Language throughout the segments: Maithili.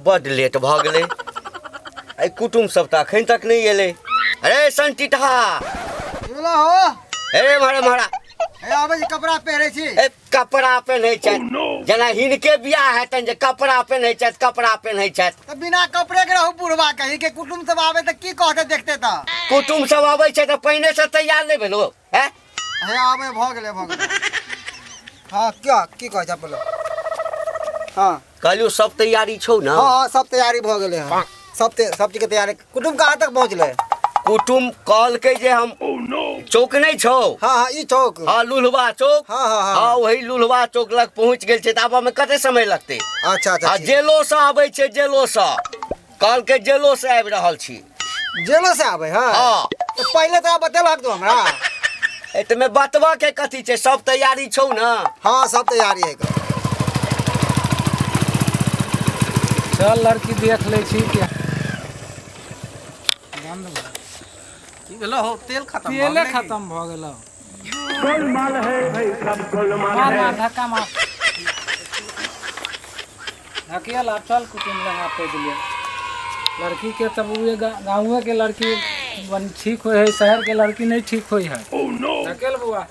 बड लेट भऽ गेलै। एहि कुटुम सब तऽ अखन तक नहि एलै। अरे संटीटा बोला हो। ए मारा मारा। ए आबै छी, कपड़ा पहिरै छी। ए कपड़ा पहिनै छथि जेना हिनके बियाह हेतनि जे कपड़ा पहिनै छथि, कपड़ा पहिनै छथि। तऽ बिना कपड़े के रहू बुढ़वा कहीं के, कुटुम सब आबै तऽ की कहते देखते? तऽ कुटुम सब आबै छै तऽ पहिने से तैयार नहि भेलो हैं? हे आबै, भऽ गेलै, भऽ गेलै। हाँ, क्या की कहै छै बोलो। हाँ कहलियौ सब तैयारी छौ ने? हाँ हाँ, सब तैयारी भऽ गेलै हँ, सब सब चीज के तैयारी। कुटुम कहाँ तक पहुँचलै? कुटुम कहलकै जे हम चौक नहि छौ? हाँ हाँ, ई चौक। हाँ, लुल्हवा चौक। हाँ हाँ हाँ। हाँ, वही लुल्हवा चौक लग पहुँच गेल छै, तऽ आबऽ में कते समय लगतै? अच्छा अच्छा। आ ठीक। जेलो से आबै छै, जेलो से कहलकै, जेलो से आबि रहल छी। जेलो से आबै है? हाँ। तऽ पहिले तऽ बतेलक तू हमरा। एतमे बतबऽ के कथी छै, सब तैयारी छौ ने? हाँ, सब तैयारी है। चल लड़की देख लै छी कि बंद भऽ की भेलो हो? तेल खत्म भऽ तेले गेलै की? खत्म भऽ गेल। मार मार धक्का मार, धकियल। आब चल कुटुम लगा पे दिलियै लड़की के, तब उहे गाँवे के लड़की बन ठीक होइ है, शहर के लड़की नहीं ठीक होइ है। धकेल बौआ।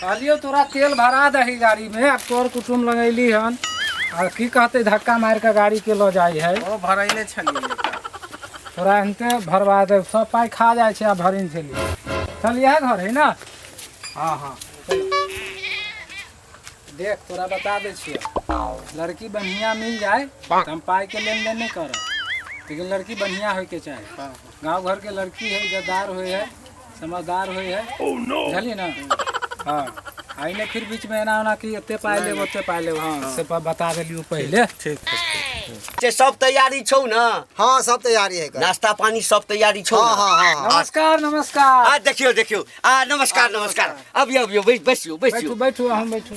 कहलियौ तोरा तेल भरा दही गाड़ी में, आब तोर कुटुम लगैली हन आ की कहते, धक्का मारि के गाड़ी के लऽ जाइ है। ओ भरैले छलियै। तोरा एहनते भरवा दे, सब पाइ खा जाइ छै आ भरिन छलियै। चल, इएह घर है ना? हाँ हाँ, देख तोरा बता दै छियौ, लड़की बढ़िया मिल जाए तऽ हम पाइ के लेन देन नहीं करब, लेकिन लड़की बढ़िया होइके चाही। गाँव घर के लड़की है, इज्जतदार होइ है, समझदार होइ है, बुझलियै ना? हाँ, आई ने फिर बीच में एना ओना कि एते पाइ लेब ओते पाइ लेब। हाँ, से बता देलियौ पहिले। ठीक। से सब तैयारी छौ ने? हाँ, सब तैयारी है। नाश्ता पानी सब तैयारी छौ हाँ ने? हाँ हाँ हाँ। नमस्कार नमस्कार। आ देखियौ देखियौ, आ नमस्कार नमस्कार, अबियौ अबियौ, बैसियौ बैसियौ। बैठू बैठू, अहूँ बैठू।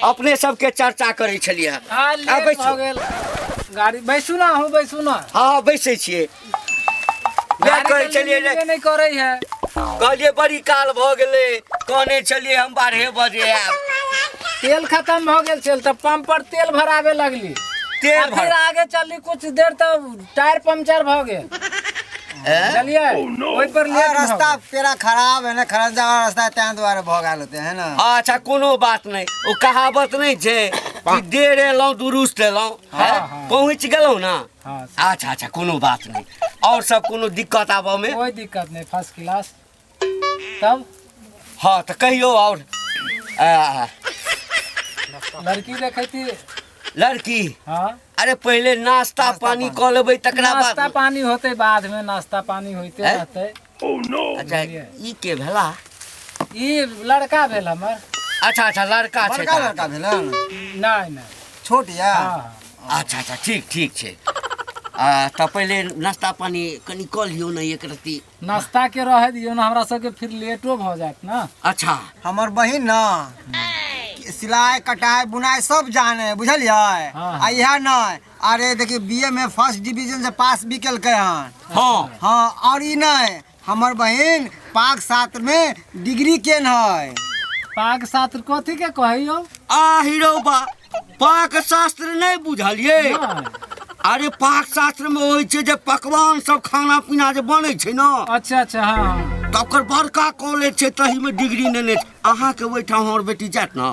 अपने सबके चर्चा करै छलियै। हाँ, आ लेट बैसू। भऽ गेल गाड़ी। बैसू ना, अहूँ बैसू ना। हाँ, बैसै छियै। वएह गाड़ी कहै के छलियै जे नींदे नहि करै है। कहलियै बड़ी काल भऽ गेलै, कहने छलियै हम 12 बजे आयब। तेल खत्म भऽ गेल छल तऽ पंप पर तेल भराबे लगली। तेल आ फिर भर आगे चलली कुछ देर तऽ टायर पंचर भऽ गेल। हैं? बुझलियै, ओहि पर आ, लेट भऽ रास्ता गेल। पेरा खराब है ना, खरंजा वाला रास्ता है, तें दुआरे भऽ गेल होते है ना। अच्छा, कोनो बात नहि। ओ कहावत नहि छै कि देर एलहुँ दुरुस्त एलहुँ, हैं? हाँ। पहुँच गेलहुँ ना? हाँ। अच्छा अच्छा, कोनो बात नहि। और सब कोनो दिक्कत आबऽ में? कोई दिक्कत नहीं, फर्स्ट क्लास तब। हाँ, तऽ कहियौ और लड़की देखै थी। लड़की? हाँ। अरे पहिले नाश्ता पानी कऽ लेबै तकरा नाश्ता बाद। पानी होते बाद में, नाश्ता पानी होते हैं? रहते। अच्छा, ई के भेला? ई लड़का भेल हमर। अच्छा अच्छा, लड़का छै। बड़का लड़का भेल हन? नहीं नहीं। छोट या? हाँ। अच्छा अच्छा, ठीक ठीक छै। आ तऽ पहिले नाश्ता पानी कनि कऽ लियौ ने एक रत्ती। नाश्ता के रहे दियौ ना, हमरा सबके फिर लेटो भऽ जायत ना। अच्छा। हमर बहिन ना सिलाई कटाई बुनाई सब जाने है, बुझलियै? हाँ। आ इएह नहि, अरे देखियौ, बीए में फर्स्ट डिवीजन से पास भी केलकै हन। हाँ। हाँ, और ई नहि, हमर बहिन पाक शास्त्र में डिग्री केन है। पाक शास्त्र कथी के कहियौ? आ हीरो बा, पाक शास्त्र नहि बुझलियै? नहि। अरे पाक शास्त्र में होइ छै जे पकवान सब, खाना पीना जे बनै छै ने। अच्छा अच्छा, हाँ हाँ। तऽ ओकर बड़का कॉलेज छै, तही में डिग्री नेने छै। अहाँके ओहिठाम हमर बेटी जायत ने,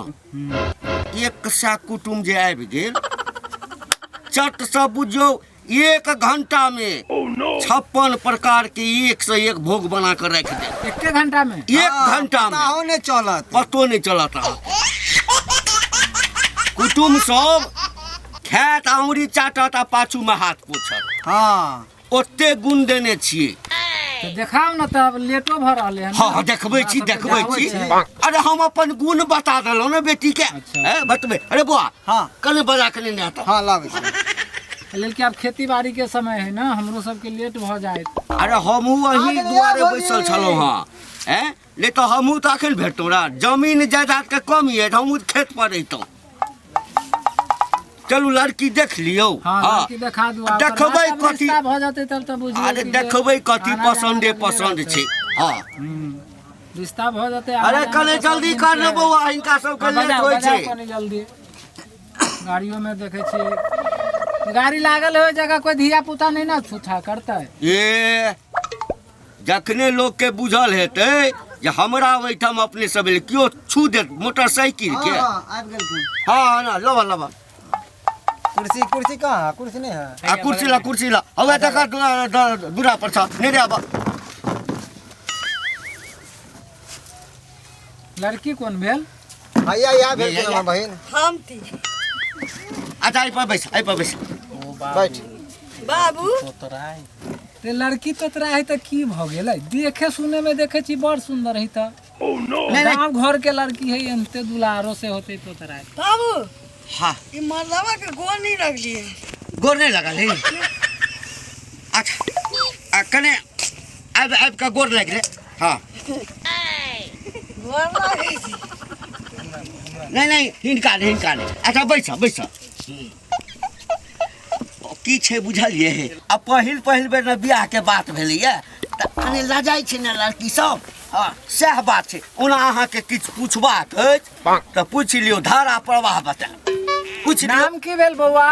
100 कुटुम जे आबि गेल, चट से बुझियौ एक घंटा में 56 प्रकार के एक से एक भोग बना कर राखि देत। एके घंटा में? एक घंटा में। पताहो नहि चलत। पतो नहि चलत अहाँके। कुटुम सब खायत, आउरी चाटत आ पाछू में हाथ पोछत। हाँ। ओते गुण देने छियै। तऽ देखाउ ने, तब लेटो भऽ रहलै हन। हाँ हाँ, देखबै छी। हमरा सबके देखबै जाबै छी। छै। अरे हम अपन गुण बता देलहुँ ने बेटी के। अच्छा। हैं, बतबै। अरे बौआ। हाँ। कने बजा कने नहि आता। हाँ, लाबै छी। लेल कि आब खेती बाड़ी के समय है ना, हमरो सबके लेट भऽ जायत। अरे हमहूँ अही आ गेलियै दुआरे भौजी। बैसल छलहुँ हँ। हैं, नहि तऽ हमहूँ तऽ अखन भेटतहुँ रा जमीन जायदाद के कमी है, तऽ हमहूँ खेत पर रहितहुँ। चलू लड़की देख लियौ। हाँ, लड़की देखा दू। आ ओकर देखबै बाद जब कथी? रिश्ता भऽ जेतै तब तऽ बुझियौ अरे कि जे देखबै कथी, आना जाना पसन्दे लगले पसन्द रहतै। छै। हाँ। रिश्ता भऽ जेतै, अरे आना जाना कने तऽ सब जल्दी दिन कर के ने बौआ, हिनका सबके हाँ, लेट बजाउ होइ बजाउ छै। कनी जल्दी। गाड़ियो में देखै छियै गाड़ी लागल है जगह कोई धिया पुता नहीं ना छूछा करतै। ए जखने लोग के बुझल हेतै जे हमरा ओहिठाम अपने सब एलियै, केओ छू देत मोटरसाइकिल के। हाँ, आबि गेलखिन। हाँ ना लबा लबा। कुर्सी कुर्सी कहाँ है? कुर्सी नहीं है। आ कुर्सी ला कुर्सी ला। हवे तक दूरा पर छ नहीं रे आबा। लड़की कौन भेल? भैया यहाँ भेल हमर बहिन। हम थी। अच्छा आई पर बैस, आई पर बैस। बैठ बाबू। ते लड़की तोतरा है त की भ गेलै? देखे सुने में देखे छी बड़ सुंदर है त। गांव घर के लड़की है एनते दुलारो से होते तोतरा। बाबू। हाँ। ई मर्दवा के गोर नहीं लगलिए। गोर नहीं लगल है। अच्छा आ कने आब आब का गोर लग रे। हाँ। गोर लागे छी। नहीं नहीं हिनका नहीं हिनका नहीं। अच्छा बैठ बैठ। की छै बुझलिए? आ पहिल पहिल बेर ने बियाह के बात भेलैया त कने लजाइ छै ने लड़की सब। हाँ सएह बात छै। ओना अहाँके किछु पूछबाक अछि तऽ पूछि लियौ, धारा प्रवाह बता पूछि लियौ। नाम की भेल बौआ?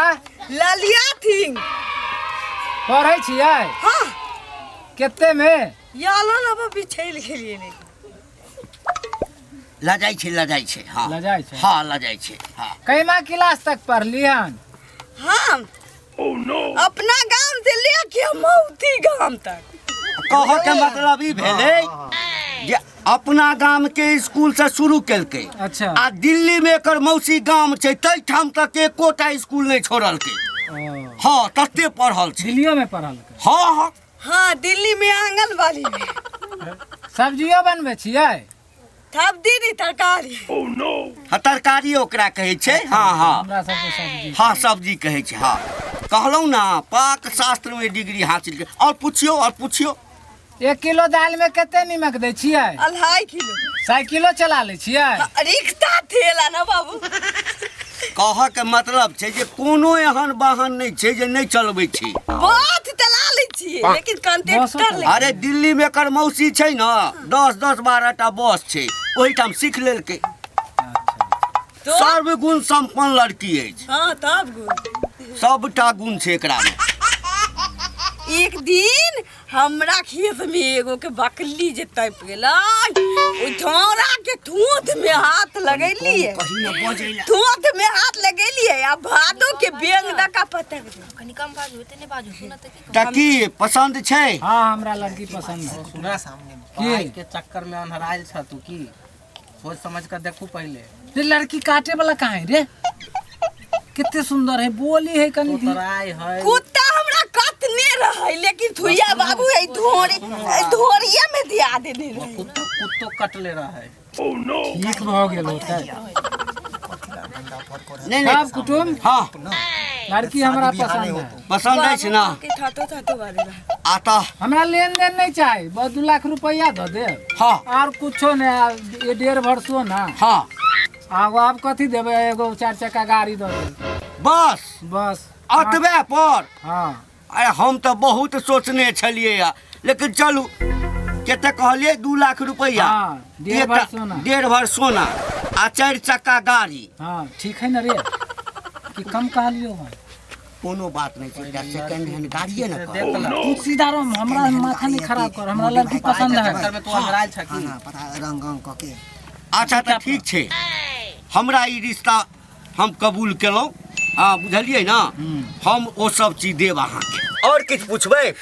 ललिया थिंग। पढ़ै छियै? हाँ। कते में? यालो ना बा बिछैल गेलिए ने। लजाइ छै लजाइ छै। हाँ लजाइ छै। हाँ लजाइ छै। हाँ। कैमा क्लास तक पढ़ली हन? हम अपना गाम से लेके मौती गाम तक। कह के मतलब ई भेलै जे अपना गाम के स्कूल से शुरू केलकै। अच्छा। आ दिल्ली में एकर मौसी गाम छै तै ठाम तक एकोटा स्कूल नहीं छोड़लकै। हाँ तते पढ़ल छै। दिल्लियो में पढ़लकै? हाँ हाँ हाँ दिल्ली में आंगनबाड़ी में। सब्जियो बनबै छियै? सब्जी नहीं तरकारी। हाँ तरकारी ओकरा कहै छै। हाँ हाँ हमरा सबके सब्जी। हाँ सब्जी कहै छै। हाँ कहलहुँ ना पाक शास्त्र में डिग्री हासिल के। और पूछियो और पूछियो। 1 किलो दाल में कते नमक दै छियै? 2.5 किलो। साइकिलो चला लै छियै? रिक्शा थेला ना बाबू। कह के मतलब छै जे कोनो एहन वाहन नहीं छै जे नहीं चलबै छै। बस चला लै छियै लेकिन कंडक्टर ले। अरे दिल्ली में एकर मौसी छै ना 10-10 12 टा बस छै ओहिठाम सीख लेलकै। सर्वगुण संपन्न लड़की अछि। हाँ तब गुण सबटा गुण छै एकरा में। एक दिन हमरा खेत में एगो के बकली जे तप गेलै ओहि छौड़ा के थूथ में हाथ लगेलिए। थूथ में हाथ लगेलिए आ भादो के बेंग दका पटक देलकै। कनी कम बाजू एते नहीं बाजू सुनत की। त की पसंद छै? हाँ हमरा लड़की पसंद है। सुना सामने पाई के चक्कर में अन्हराइल छ तू की सोच समझ कर देखू पहले। रे लड़की काटे वाला कहाँ है रे? कितने सुंदर है बोली है कनी तोतराई है। कुत्ता हमरा कतने रहे लेकिन थुइया बाबू ए धोरी धोरिया में दिया देने रहे। कुत्तो कुत्तो कटले रहे। ठीक भ गेल होतै। नहीं नहीं सब कुटुंब। हाँ लड़की हमरा पसंद है। पसंद अछि ना? के थातो थातो बारे आता हमरा लेन देन नहीं चाहिए बस 2 लाख रुपया दे दे। हाँ और कुछो नहीं। ये 1.5 भर सोना। हाँ आगो आप कथी देबै? एगो 4 चक्का गाड़ी दे बस बस अतबे पर। हाँ अरे हम तो बहुत सोचने छलिए लेकिन चलू कते कहलिए 2 लाख रुपया। हाँ, 1.5 भर सोना। 1.5 भर सोना आ 4 चक्का गाड़ी। हाँ ठीक है ना रे कि कम कहलियो हन? कोनो बात नहीं छै सेकंड हैंड गाड़िए ना। तू सीधा रहो हमरा माथा नहीं खराब कर। हमरा लड़की पसंद है। चक्कर में तू अन्हराइल छ की? पता रंग रंग क के। अच्छा तो ठीक छै हमरा ई रिश्ता हम कबूल केलहुँ। हाँ बुझलिए ना हम ओ सब चीज देब अहाँके। और किछु पूछबै?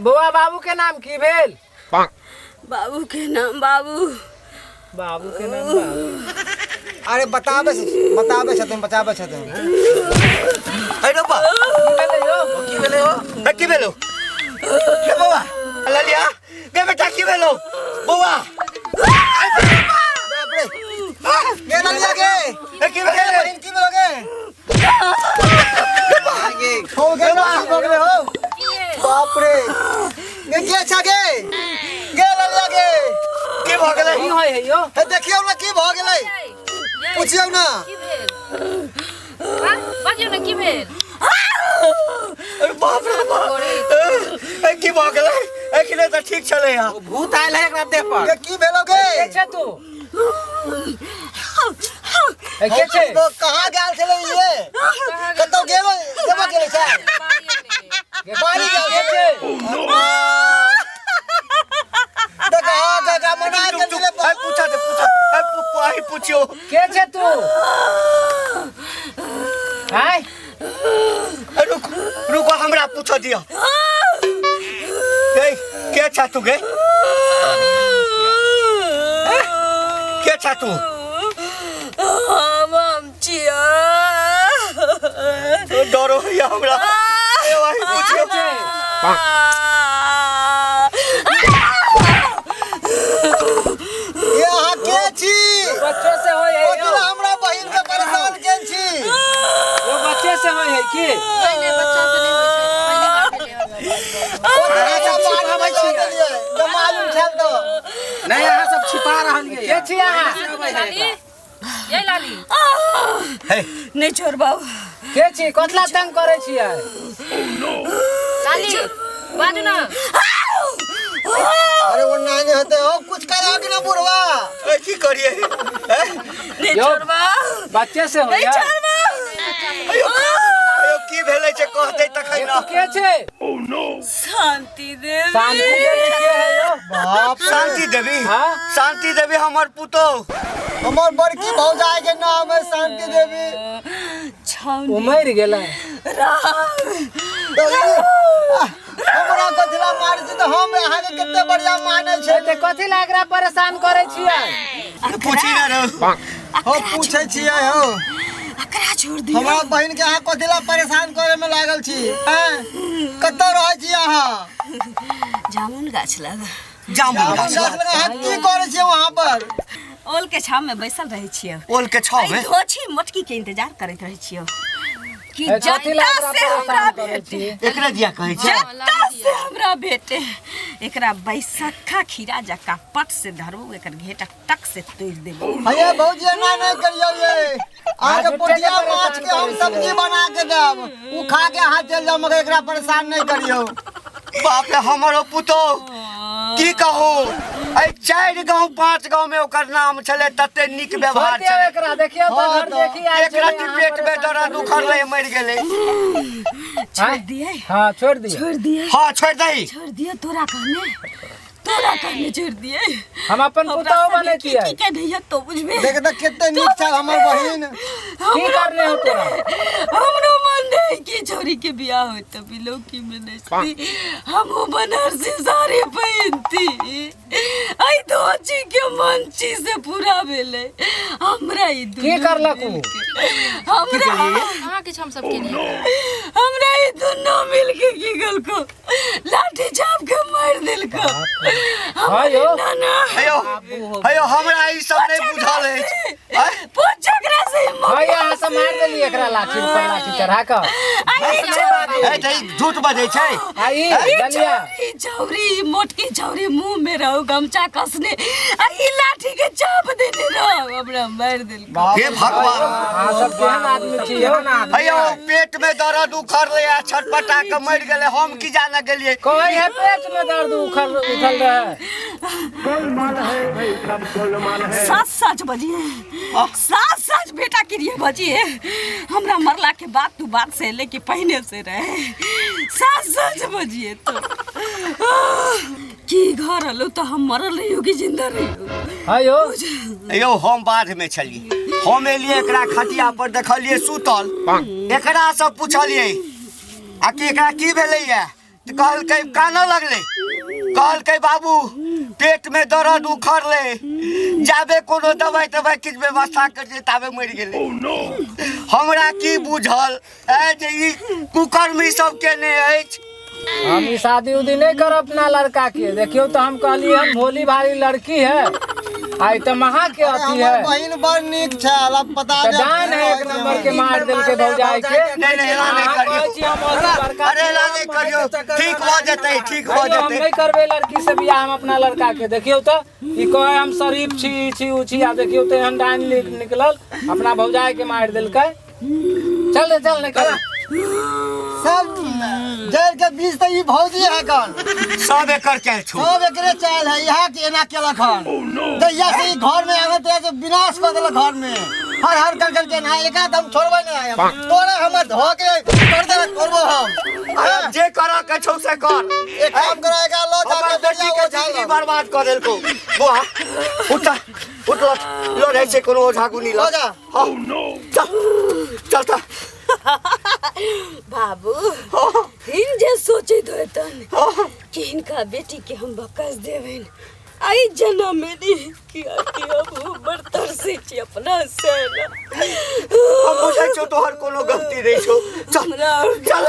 बौआ बाबू के नाम की भेल? बाबू के नाम बाबू बाबू के नाम बाबू। अरे बताबे बताबे छथिन बचाबे छथिन। अरे बा की भेलै हो? की भेलौ गे बौआ? ललिया गे बेटा की भेलौ बौआ? गे ललिया गे की भेलै? बहिन की भेलौ गे? हो गे ना की भऽ गेलै हो? बाप रे गे की अच्छा गे गे ललिया गे की भऽ गेलै? की होय है यो? हे देखियौ ना की भऽ गेलै पूछियौ ना। की भेल? बाजियौ ना की भेल? अरे बाप रे बाप की भऽ गेलै? एखने तऽ ठीक छलै हँ। भूत आयल है एकरा देह पर। गे की भेलौ गे? के छै तू? ए के छै? कहाँ गेल छलै ये? कतौ गेलो गेबो केले छै? बारी जाओ के छै? देखो हाँ काका मना के दिले। है पूछा दे, पूछा है, आही पूछियो। के छै तू? आय। रुको रुको, हमरा पूछ दियो। ए, के छा तू गे? के छा तू? हम छियै। डरो होइया हमरा। ए, आही पूछियो। ये अहाँ के छी? बच्चो से होय है कथी यौ। ला हमरा बहिन के परेशान के छी? यो बच्चे से होय है की? नहीं नहीं, बच्चा से नहीं होइ छै, पहली बार भेलै हन। कथी ला हमरा बारी में दऽ देलियै जब मालूम छल तऽ। नहीं, अहाँ सब छिपा रहलियै। के छी अहाँ? लाली, ये लाली। हे। नहीं छोड़बाऊ। के छी? कतला तंग करै छियै? लाली, बाजू ना। अरे वो नहीं होते हो कुछ करा के ना बुढ़वा। ए, की करिए? ए? नहीं यौ। छोड़बाऊ। बच्चे से होय नहीं है। छोड़बाऊ। अयो, अयो, की भेलै छै कहतै तखन ना। के छै? शांति देवी। शांति देवी के है यौ? बाप रे। शांति देवी? हाँ? शांति देवी हमर पुतोह। हमर बड़की भौजाई के नाम है शांति देवी। छाउनी। ओ मरि गेलै। राम। तऽ हमरा कथिला मारै छी? तऽ हम अहाँके कते बढ़िया मानै छै। तऽ कथी ला एकरा परेशान करै छियै? पूछी ना रे। हो, पूछै छियै हो। अकरा छोड़ दियो। हमरा बहिन के अहाँ कथिला परेशान करे में लागल छी? हैं, कतऽ रहै छी अहाँ? जामुन गाछ लग। जामुन जामुन गाछ गाछ लग अहाँ की करै छियै वहाँ पर? ओल के छाव में बैसल रहै छियै। ओल के छाव में? एहि धोछी मोटकी के इंतजार करैत रहै छियै कि ए, कथी ला जत्ता एकरा से हमरा परेशान करै भेटे। छी? एकरा दिया कहै छै। जत्ता से हमरा भेटे, एकरा बैसखा खीरा जका पट से धरबो, एकर घेटा टक से तोड़ देबो। भैया, भौजी, एना नहि करियौ ये। अहाँके झूठे पोठिया के माछ के हम परेशान सब्जी बना के देब, उ खा के अहाँ चलि जाउ, मगर एकरा परेशान नहि करियौ। बाप रे, हमरो पुतोह की कहू, एहि 4 गाँव 5 गाँव में ओकर नाम छलै, तते नीक छोड़ व्यवहार दियौ छलै। एकरा, देखियौ तऽ हाँ घर तऽ। देखी आयल एक छलै, राति अहाँ पेट में परेशान दर्द करै उखड़लै, मरि गेलै। छोड़ दिए। हाँ, छोड़ दियौ। छोड़ दिए। हाँ, छोड़ दही। छोड़ दिए, तोरा कहने, तोरा कहने छोड़ दिए। हम अपन हमरा पुतहु संगे की बनैतियै। की के नहीं तो बुझबे। देख तऽ कते नीक छै हमर बहिन। की करने हो तोरा? हमरो मन रहे कि छोरी के बियाह होत त बिलौकी में नचती, हमहू बनारसी साड़ी पहिनती। आई धोची के मनची से पूरा भेलै हमरा ई दुनू की करलक उ? मिलके। हमरा कहाँ किछु हम सब केलियै। हमरा ई दुनू मिलके की कलको, लाठी चाप के मारि देलको। हाँ यौ। नाना। हेयो हेयो, हमरा ई सब नहि बुझल अछि। आँय? पूछ ओकरा से हिम्मत। हाँ, अहाँ सब मारि देलियै एकरा लाठी पर लाठी चढ़ा कऽ। आई छौरी, ए, तऽ ई झूठ बजै छै। आ ई ई दलिया। छौरी, छौरी, ई मोटकी छौरी मुंह में रहो गमछा कसने आ ई लाठी के चाप देने रहो, हमरा मारि देलको। हे भगवान! अहाँ सब केहन आदमी छी यौ? हेयो, पेट में दर्द उखड़लै आ छटपटा के मरि गेलै, हम की जाने गेलियै। कहै है पेट में दर्द उखल उठल रहे। सात साँझ बजिए, सात साँझ बेटा क्रिया बजिए। हमरा मरला के बाद तू बात से ले कि पहिने से रहे? सात साँझ बजिए तो की घर हलो तो हम मरल रहियो कि जिंदा रहियो? हाँ यौ। यौ, हम बाध में छलियै, हम एलियै एकरा खटिया पर देखलियै सुतल। एकरा से पुछलियै आ कि एकरा की भेलैया, तऽ कहलकै, कानऽ लगलै, कहलकै बाबू पेट में दर्द उखड़लै, जाबे कोनो दवाई तवाई किछु व्यवस्था करियै ताबे मरि गेलै। हमरा की बुझल ए जे ई कुकर्म ई सब केने अछि। हम ई शादी उदी नहीं करब अपना लड़का के। देखियो तो, हम कहलिए हम भोली भाली लड़की है, आई तो महा के अरे अथी हमर है। बहिन बड़ नीक छै, अब पता तऽ नहि डान है एक नंबर के, मार देलकै भौजाई के। नहीं नहीं, एना नहि अहाँ करियौ। कहै छी हम अथी बड़का अरे एना नहि करियौ, ठीक भऽ जेतै, ठीक भऽ अइयो, हम जेतै। नहीं करबै लड़की से बियाह हम अपना लड़का के। देखियौ तऽ ई कहे हम शरीफ छी, ई छी, ऊ छी, आ देखियौ तऽ एहन डाइन निकलल, अपना भौजाई के मारि देलकै। चल रे, चल, नहीं कर। सब जड़ के बीच तऽ ई भौजी है कन। सब एकर कैल छौ। सब एकरे चाल है, यहाँ के एना केलक हन। जहिया से ई घर में आवे तहिया से विनाश कऽ देलक घर में। हर हर कर कर के ना एकरा त हम छोड़बै नहीं आय हम। तोरा हमर धो के कर दे करबो हम। अरे जे करा के छौ से कर। एक काम करो, एकरा लो हमर जाके बेटी के ओझा जिंदगी लग। बर्बाद कर देलको। बुआ उठ उठ लो रहै छै कोनो ओझा गुनी लो जा। हाँ चल चल चल। बाबू हाँ हिन जे सोचैत होतन हाँ कि हिनका बेटी के हम बकस देबनि आई जन्म में नहीं किया कि अब बड़ तरसै छी अपना से ना। हम बुझै छौ तोहर कोनो गलती नहीं छौ। चल हमरा चल।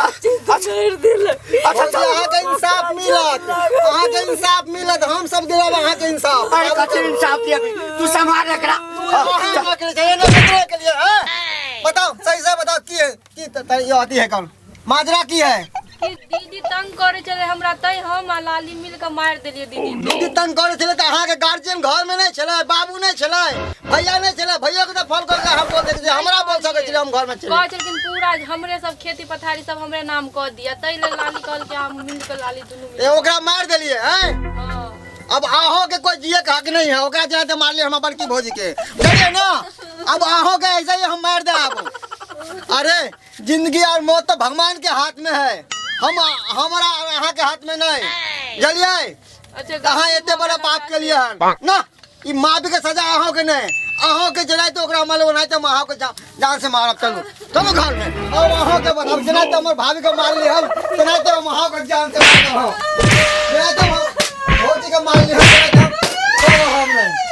मारि देलक। अच्छा चल। अहाँके इंसाफ मिलत, अहाँके इंसाफ मिलत, हम सब दिलाब अहाँके इंसाफ। अरे कथी इंसाफ दिया तू संभाल एकरा। अहाँ के लिए ना ककरो के लिए हैं? बताओ सही से बताओ की है की ये आती है कौन माजरा की है? कि दीदी तंग करे छलै हमरा तै हम आ लाली मिल के मारि देलियै दीदी। दीदी तंग करे छलै तऽ अहाँके गार्जियन घर में नहीं छलै, बाबू नहीं छलै, भैया नहीं छलै, भैया के तऽ फोन करके हम बोल दै हमरा बोल सकै छलै हम घर में छलै। कहै छलखिन पूरा हमरे सब खेती पथारी सब हमरे नाम कऽ दिया तै लेल लाली कहलकै हम मिल के लाली दुनू मिल। ए ओकरा मारि देलियै हैं? हाँ। अब आहो के कोई जिए के हक नहीं है, ओकरा जेना तऽ मारलियै हम बड़की भौजी के बुझलियै ना। अब आहो के ऐसे ही हम मार दे। अब अरे जिंदगी और मौत तो भगवान के हाथ में है, हम हमारा अहाँ के हाथ में नहीं बुझलियै। अच्छा अहाँ एते बड़ा पाप के लिए हन ना, ई माफी के सजा अहाँ के नहीं, अहाँ के जनाय तो ओकरा मारलो नहीं तो अहाँ के जान से मारब। चलू चलू घर में अब अहाँ के बताब जनाय तो हमर भाभी के मारली हम, जनाय तो हम अहाँ के जान से मारब, जनाय तो हम भौजी के मारली हम, जनाय तो हम नहीं।